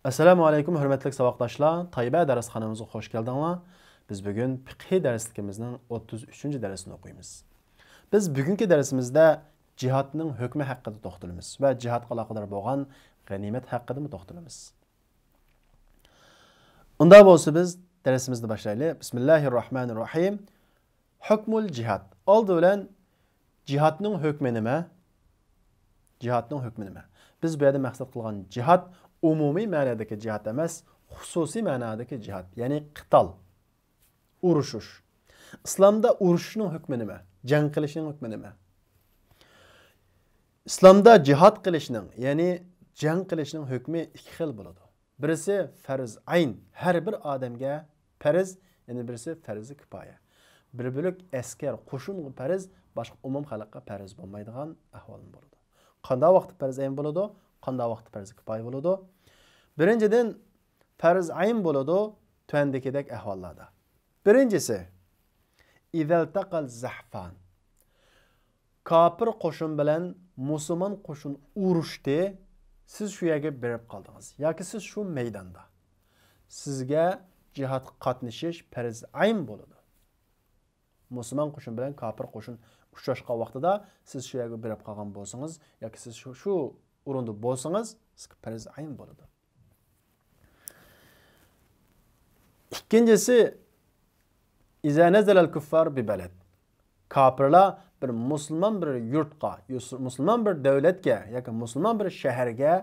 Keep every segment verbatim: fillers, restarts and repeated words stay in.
ئەسسالامۇ ئەلەيكۇم، ھۆرمەتلىك ساۋاقداشلار، تايبە دەرسخانىمىزغا خوش كەلدىڭلار. بىز بۈگۈن پىقھىي دەرسلىكىمىزنىڭ ئوتتۇز ئۈچىنچى دەرسىنى ئوقۇيمىز. بىز بۈگۈنكى دەرسىمىزدە جىھادنىڭ ھۆكمى ھەققىدە توختىلىمىز ۋە جىھادقا ئالاقىدار بولغان غەنىيمەت ھەققىدىمۇ توختىلىمىز. ئۇنداق بولسا بىز دەرسىمىزنى باشلايلى. بىسمىللاھىررەھمانىررەھىم. ھۆكمۇل جىھاد. ئالدى بىلەن جىھادنىڭ ھۆكمى نېمە؟ جىھادنىڭ ھۆكمى نېمە؟ بىز بۇ يەردە مەقسەت قىلغان جىھاد ئومۇمىي مەنىدىكى جىھاد ئەمەس، خۇسۇسىي مەنادىكى جىھاد، يەنى قىتال، ئۇرۇشۇش. ئىسلامدا ئۇرۇشۇشنىڭ ھۆكمى نېمە؟ جەڭ قىلىشنىڭ ھۆكمى نېمە؟ ئىسلامدا جىھاد قىلىشنىڭ، يەنى جەڭ قىلىشنىڭ ھۆكمى ئىككى خىل بولىدۇ. بىرسى پەرز ئەين، ھەر بىر ئادەمگە پەرز، يەنە بىرسى پەرزى كىپايە. بىر بۆلەك ئەسكەر، قوشۇنغا پەرز، باشقا ئومۇم خەلققە پەرز بولمايدىغان ئەھۋالمۇ بولىدۇ. قانداق ۋاقىتتا پەرز ئەين بولىدۇ؟ قانداق ۋاقىتتا پەرزى كىپايە بولىدۇ؟ بىرىنچىدىن، پەرز ئەين بولىدۇ تۆۋەندىكىدەك ئەھۋاللاردا. بىرىنچىسى، ئىزەلتەقەل زەھفان. كاپىر قوشۇن بىلەن مۇسۇلمان قوشۇن ئۇرۇشتى، سىز شۇ يەرگە بېرىپ قالدىڭىز ياكى سىز شۇ مەيداندا. سىزگە جىھادقا قاتنىشىش پەرز ئەين بولىدۇ. مۇسۇلمان قوشۇن بىلەن كاپىر قوشۇن ئۇچراشقان ۋاقتىدا سىز شۇ يەرگە بېرىپ قالغان بولسىڭىز ياكى سىز شۇ، شۇ ئورۇندا بولسىڭىز، سىزگە پەرز ئەين بولىدۇ. ئىككىنچىسى، ئىزا نەزەلەل كۇففار بىبەلەد. كاپىرلار بىر مۇسۇلمان بىر يۇرتقا، مۇسۇلمان بىر دۆلەتكە ياكى مۇسۇلمان بىر شەھەرگە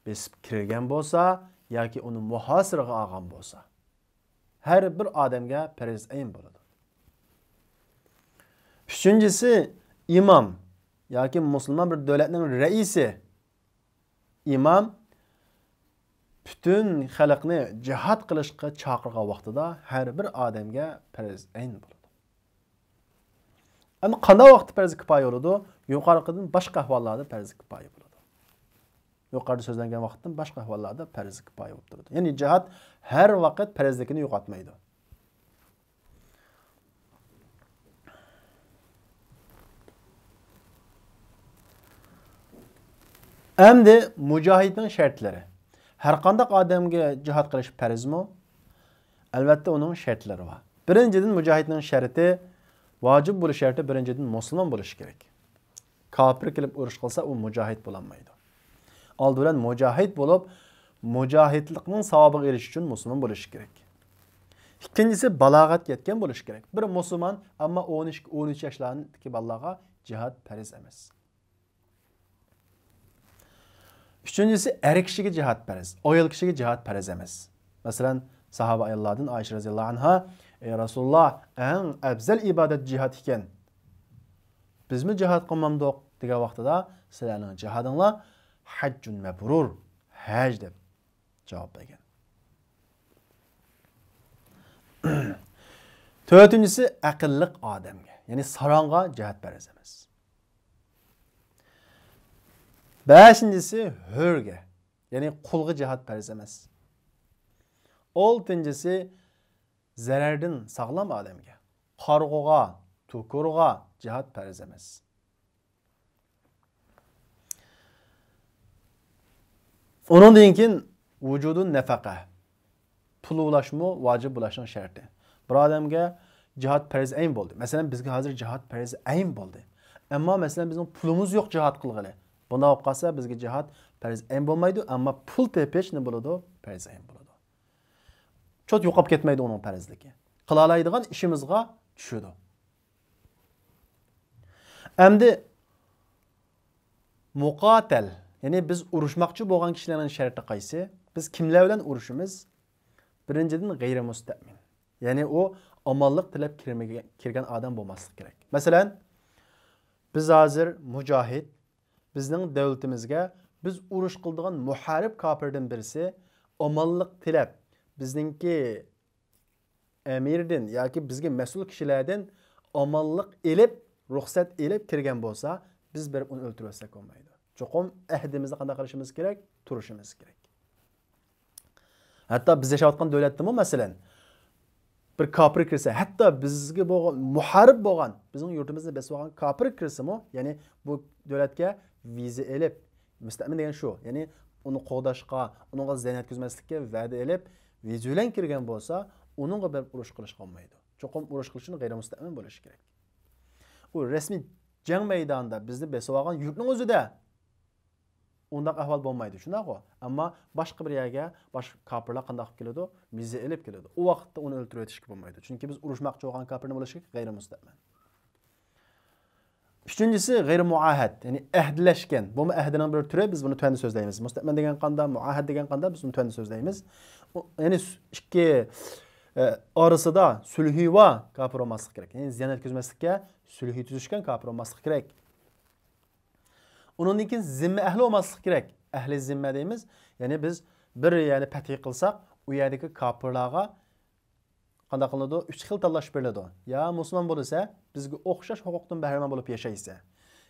بېسىپ كىرگەن بولسا ياكى ئۇنى مۇھاسىرىگە ئالغان بولسا، ھەر بىر ئادەمگە پەرز ئەين بولىدۇ. ئۈچىنچىسى، ئىمام ياكى مۇسۇلمان بىر دۆلەتنىڭ رەئىسى، ئىمام پۈتۈن خەلقنى جىھاد قىلىشقا چاقىرغان ۋاقتىدا ھەر بىر ئادەمگە پەرز ئەين بولىدۇ. ئەمما قانداق ۋاقىتتا پەرز كىپايە بولىدۇ؟ يۇقىرىقىدىن باشقا ئەھۋاللاردا پەرز كىپايە بولىدۇ. يۇقىرىدا سۆزلەنگەن ۋاقىتتىن باشقا ئەھۋاللاردا پەرز كىپايە بولۇپ تۇرىدۇ. يەنى جىھاد ھەر ۋاقىت پەرزلىكىنى يوقاتمايدۇ. ئەمدى مۇجاھىدنىڭ شەرتلىرى. ھەر قانداق ئادەمگە جىھاد قىلىش پەرزمۇ؟ ئەلۋەتتە، ئۇنىڭ شەرتلىرى بار. بىرىنچىدىن، مۇجاھىدنىڭ شەرتى، ۋاجىپ بولۇش شەرتى، بىرىنچىدىن، مۇسۇلمان بولۇشى كېرەك. كاپىر كېلىپ ئۇرۇش قىلسا، ئۇ مۇجاھىد بولالمايدۇ. ئالدى بىلەن مۇجاھىد بولۇپ، مۇجاھىدلىقنىڭ ساۋابىغا ئېرىشىش ئۈچۈن مۇسۇلمان بولۇشى كېرەك. ئىككىنچىسى، بالاغەتكە يەتكەن بولۇشى كېرەك. بىر مۇسۇلمان، ئەمما ئون ئىككى، ئون ئۈچ ياشلاردىكى بالىلارغا جىھاد پەرز ئەمەس. ئۈچىنچىسى، ئەر كىشىگە جىھاد پەرز، ئايال كىشىگە جىھاد پەرز ئەمەس. مەسىلەن، ساھابە ئاياللاردىن ئائىشە رەزىياللاھۇ ئەنھا، ئەي رەسۇلۇللاھ، ئەڭ ئەپزەل ئىبادەت جىھاد ئىكەن. بىزمۇ جىھاد قىلمامدۇق؟ دېگەن ۋاقتىدا، سىلەرنىڭ جىھادىڭلار ھەججۇن مەبرۇر، ھەج دەپ جاۋاب بەرگەن. تۆتىنچىسى، ئەقىللىق ئادەمگە، يەنى ساراڭغا جىھاد پەرز ئەمەس. بەشىنچىسى، ھۆرگە، يەنى قۇلغا جىھاد پەرز ئەمەس. ئالتىنچىسى، زەرەردىن ساغلام ئادەمگە، قارىغۇغا، توكۇرغا جىھاد پەرز ئەمەس. ئۇنىڭدىن كېيىن ۋۇجۇدۇ نەفەقە، پۇل ئۇلاشمۇ ۋاجىپ بولۇشنىڭ شەرتى. بىر ئادەمگە جىھاد پەرز ئەين بولدى. مەسىلەن، بىزگە ھازىر جىھاد پەرز ئەين بولدى. ئەمما، مەسىلەن، بىزنىڭ پۇلىمىز يوق جىھاد قىلغىلى. بۇنداق بولۇپ قالسا، بىزگە جىھاد پەرز ئەين بولمايدۇ، ئەمما پۇل تېپىش نېمە بولىدۇ؟ پەرز ئەين بولىدۇ. چوت يوقاپ كەتمەيدۇ ئۇنىڭ پەرزلىكى. قىلالايدىغان ئىشىمىزغا چۈشىدۇ. ئەمدى مۇقاتەل، يەنى بىز ئۇرۇشماقچى بولغان كىشىلەرنىڭ شەرتى قايسى؟ بىز كىملەر بىلەن ئۇرۇشىمىز؟ بىرىنچىدىن، غەيرىي مۇستەمىن. يەنى ئۇ ئامانلىق تىلەپ كىرمىگە-، كىرگەن ئادەم بولماسلىقى كېرەك. مەسىلەن، بىز ھازىر مۇجاھىد، بىزنىڭ دۆلىتىمىزگە بىز ئۇرۇش قىلىدىغان مۇھارىب كاپىردىن بىرسى ئامانلىق تىلەپ، بىزنىڭكى ئەمىردىن ياكى بىزگە مەسئۇل كىشىلەردىن ئامانلىق ئېلىپ، رۇخسەت ئېلىپ كىرگەن بولسا، بىز بېرىپ ئۇنى ئۆلتۈرۈۋەتسەك بولمايدۇ. چوقۇم ئەھدىمىزنى قانداق قىلىشىمىز كېرەك؟ تۇرۇشىمىز كېرەك. ھەتتا بىز ياشاۋاتقان دۆلەتتىمۇ، مەسىلەن، بىر كاپىر كىرسە، ھەتتا بىزگە بولغان، مۇھارىب بولغان، بىزنىڭ يۇرتىمىزنى بېسىۋالغان كاپىر كىرسىمۇ، يەنى بۇ دۆلەتكە ۋىزا ئېلىپ، مۇستەمىن دېگەن شۇ، يەنى ئۇنى قوغداشقا، ئۇنىڭغا زىيان يەتكۈزمەسلىككە ۋەدە ئېلىپ، ۋىجۇلەن كىرگەن بولسا، ئۇنىڭغا بېرىپ ئۇرۇش قىلىشقا بولمايدۇ. چوقۇم ئۇرۇش قىلىشنى غەيرىي مۇستەمىن بولۇشى كېرەك. ئۇ رەسمىي جەڭ مەيدانىدا بىزنى بېسىۋالغان يۇرتنىڭ ئۆزىدە ئۇنداق ئەھۋال بولمايدۇ، شۇنداقغۇ؟ ئەمما باشقا بىر يەرگە باشقا كاپىرلار قانداق قىلىپ كېلىدۇ؟ مىززە ئېلىپ كېلىدۇ. ئۇ ۋاقىتتا ئۇنى ئۆلتۈرۈۋېتىشكە بولمايدۇ. چۈنكى بىز ئۇرۇشماقچى بولغان كاپىرنى بولۇشى غەيرىي مۇستەمىن. ئۈچىنچىسى، غەيرىي مۇئاھەد، يەنى ئەھدىلەشكەن. بۇمۇ ئەھدىنىڭ بىر تۈرى، بىز بۇنى تۆۋەندە سۆزلەيمىز. مۇستەمىن دېگەن قانداق، مۇئاھەد دېگەن قانداق، بىز بۇنى تۆۋەندە سۆزلەيمىز. ئۇ، يەنى سۈ-، ئىككى، ئە، ئارىسىدا سۈلھى بار كاپىر بولماسلىق كېرەك. يەنى زىيان يەتكۈزمەسلىككە، سۈلھى تۈزۈشكەن كاپىر بولماسلىق كېرەك. ئۇنىڭدىن كېيىن زىممە ئەھلى بولماسلىق كېرەك. ئەھلى زىممە دەيمىز. يەنى بىز بىر يەرنى پەتھى قىلساق، ئۇ يەردىكى كاپىرلارغا قانداق قىلىنىدۇ؟ ئۈچ خىل تاللاش بېرىلىدۇ. يا مۇسۇلمان بولىسە، بىزگە ئوخشاش ھوقۇقتىن بەھرىمەن بولۇپ ياشايسە.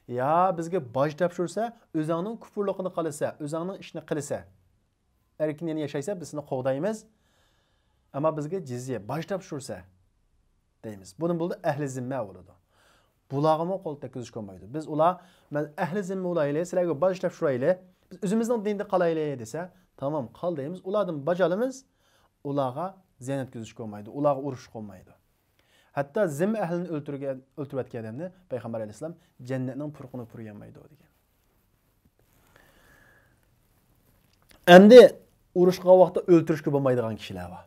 يا بىزگە باج تاپشۇرسا، ئۆزۈڭنىڭ كۇپۇرلۇقىنى قىلىسە، ئۆزۈڭنىڭ ئىشىنى قىلىسە. ئەركىن يەنە ياشايسەن، بىز سېنى قوغدايمىز. ئەمما بىزگە جىزيە، باج تاپشۇرسا دەيمىز. بۇنى بولىدۇ ئەھلى زىممە بولىدۇ. بۇلارغىمۇ قول تەگكۈزۈشكە بولمايدۇ. بىز ئۇلار، مەن ئەھلى زىممە بولايلى، سىلەرگە باج تاپشۇرايلى، بىز ئۆزىمىزنىڭ دىنىدا قالايلى دېسە، تامام، قال دەيمىز. ئۇلاردىن باج ئالىمىز، ئۇلارغا زىيان يەتكۈزۈشكە بولمايدۇ، ئۇلارغا ئۇرۇشقا بولمايدۇ. ھەتتا زىممە ئەھلىنى ئۆلتۈرگەن، ئۆلتۈرۈۋەتكەن ئادەمنى پەيغەمبەر ئەلەيھىسسالام جەننەتنىڭ پۇرىقىنى پۇرىيالمايدۇ دېگەن. ئەمدى ئۇرۇشقا ۋاقىتتا ئۆلتۈرۈشكە بولمايدىغان كىشىلەر بار.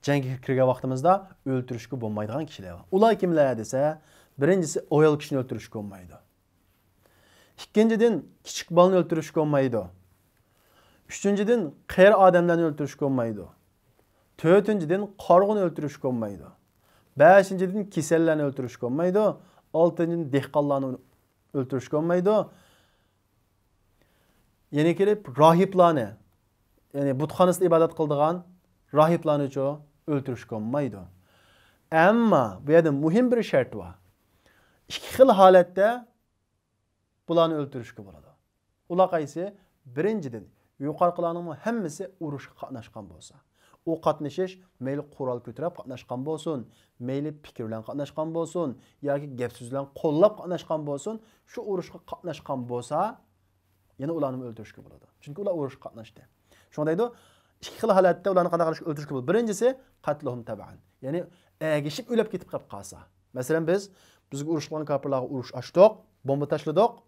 جەڭگە كىرگەن ۋاقتىمىزدا ئۆلتۈرۈشكە بولمايدىغان كىشىلەر بار. ئۇلار كىملەر دېسە، بىرىنچىسى، ئايال كىشىنى ئۆلتۈرۈشكە بولمايدۇ. ئىككىنچىدىن، كىچىك بالىنى ئۆلتۈرۈشكە بولمايدۇ. ئۈچىنچىدىن، قېرى ئادەملەرنى ئۆلتۈرۈشكە بولمايدۇ. تۆتىنچىدىن، قارىغۇنى ئۆلتۈرۈشكە بولمايدۇ. بەشىنچىدىن، كېسەللەرنى ئۆلتۈرۈشكە بولمايدۇ. ئالتىنچىدىن، دېھقانلارنى ئۆلتۈرۈشكە بولمايدۇ. يەنە كېلىپ راھىبلارنى، يەنى بۇتخانىسىدا ئىبادەت قىلىدىغان راھىبلارنىچۇ ئۆلتۈرۈشكە بولمايدۇ. ئەمما بۇ يەردە مۇھىم بىر شەرت بار. ئىككى خىل ھالەتتە بۇلارنى ئۆلتۈرۈشكە بولىدۇ. ئۇلار قايسى؟ بىرىنچىدىن، يۇقىرىقىلارنىڭمۇ ھەممىسى ئۇرۇشقا قاتناشقان بولسا. ئۇ قاتنىشىش مەيلى قورال كۆتۈرۈپ قاتناشقان بولسۇن، مەيلى پىكىر بىلەن قاتناشقان بولسۇن، ياكى گەپ سۆز بىلەن قوللاپ قاتناشقان بولسۇن، شۇ ئۇرۇشقا قاتناشقان بولسا، يەنە ئۇلارنىمۇ ئۆلتۈرۈشكە بولىدۇ. چۈنكى ئۇلار ئۇرۇشقا قاتناشتى. شۇڭا دەيدۇ، ئىككى خىل ھالەتتە ئۇلارنى قانداق قىلىشقا، ئۆلتۈرۈشكە بولىدۇ. بىرىنچىسى، قەتلۇھۇم تەبەئەن. يەنى ئەگىشىپ ئۆلۈپ كېتىپ قېلىپ قالسا. مەسىلەن، بىز، بىزگە ئۇرۇش قىلغان كاپىرلارغا ئۇرۇش ئاچتۇق، بومبا تاشلىدۇق.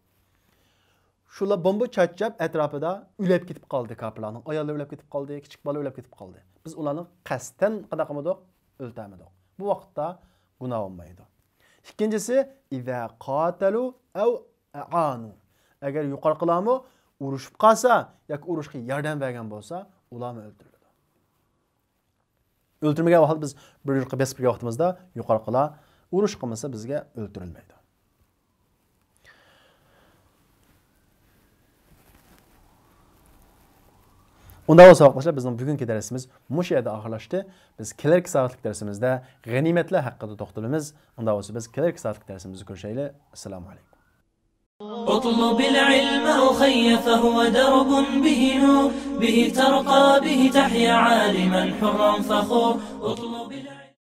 شۇلار بومبا چاچچاپ ئەتراپىدا ئۆلۈپ كېتىپ قالدى كاپىرلارنىڭ. ئاياللار ئۆلۈپ كېتىپ قالدى، كىچىك بالا ئۆلۈپ كېتىپ قالدى. بىز ئۇلارنى قەستەن قانداق قىلمىدۇق؟ ئۆلتۈرمىدۇق. بۇ ۋاقىتتا گۇناھ بولمايدۇ. ئىككىنچىسى، ئىزا قاتەلۇ ئەۋ ئەئانۇ. ئەگەر يۇقىرىقىلارمۇ ئۇرۇشۇپ قالسا ياكى ئۇرۇشقا ياردەم بەرگەن بولسا، ئۇلارمۇ ئۆلتۈرۈلىدۇ. ئۆلتۈرمىگەن ۋاقىت، بىز بىر يۇرتقا بېسىپ كىرگەن ۋاقتىمىزدا يۇقىرىقىلار ئۇرۇش قىلمىسا، بىزگە ئۆلتۈرۈلمەيدۇ. ئۇنداق بولسا، ساۋاقداشلار، بىزنىڭ بۈگۈنكى دەرسىمىز مۇشۇ يەردە ئاخىرلاشتى. بىز كېلەركى سائەتلىك دەرسىمىزدە غەنىيمەتلەر ھەققىدە توختىلىمىز. ئۇنداق بولسا، بىز كېلەركى سائەتلىك دەرسىمىزدە كۆرۈشەيلى. ئەسسالامۇ ئەلەيكۇم. اطلب العلم أخي فهو درب به نور، به ترقى به تحيا عالما حرا فخور. اطلب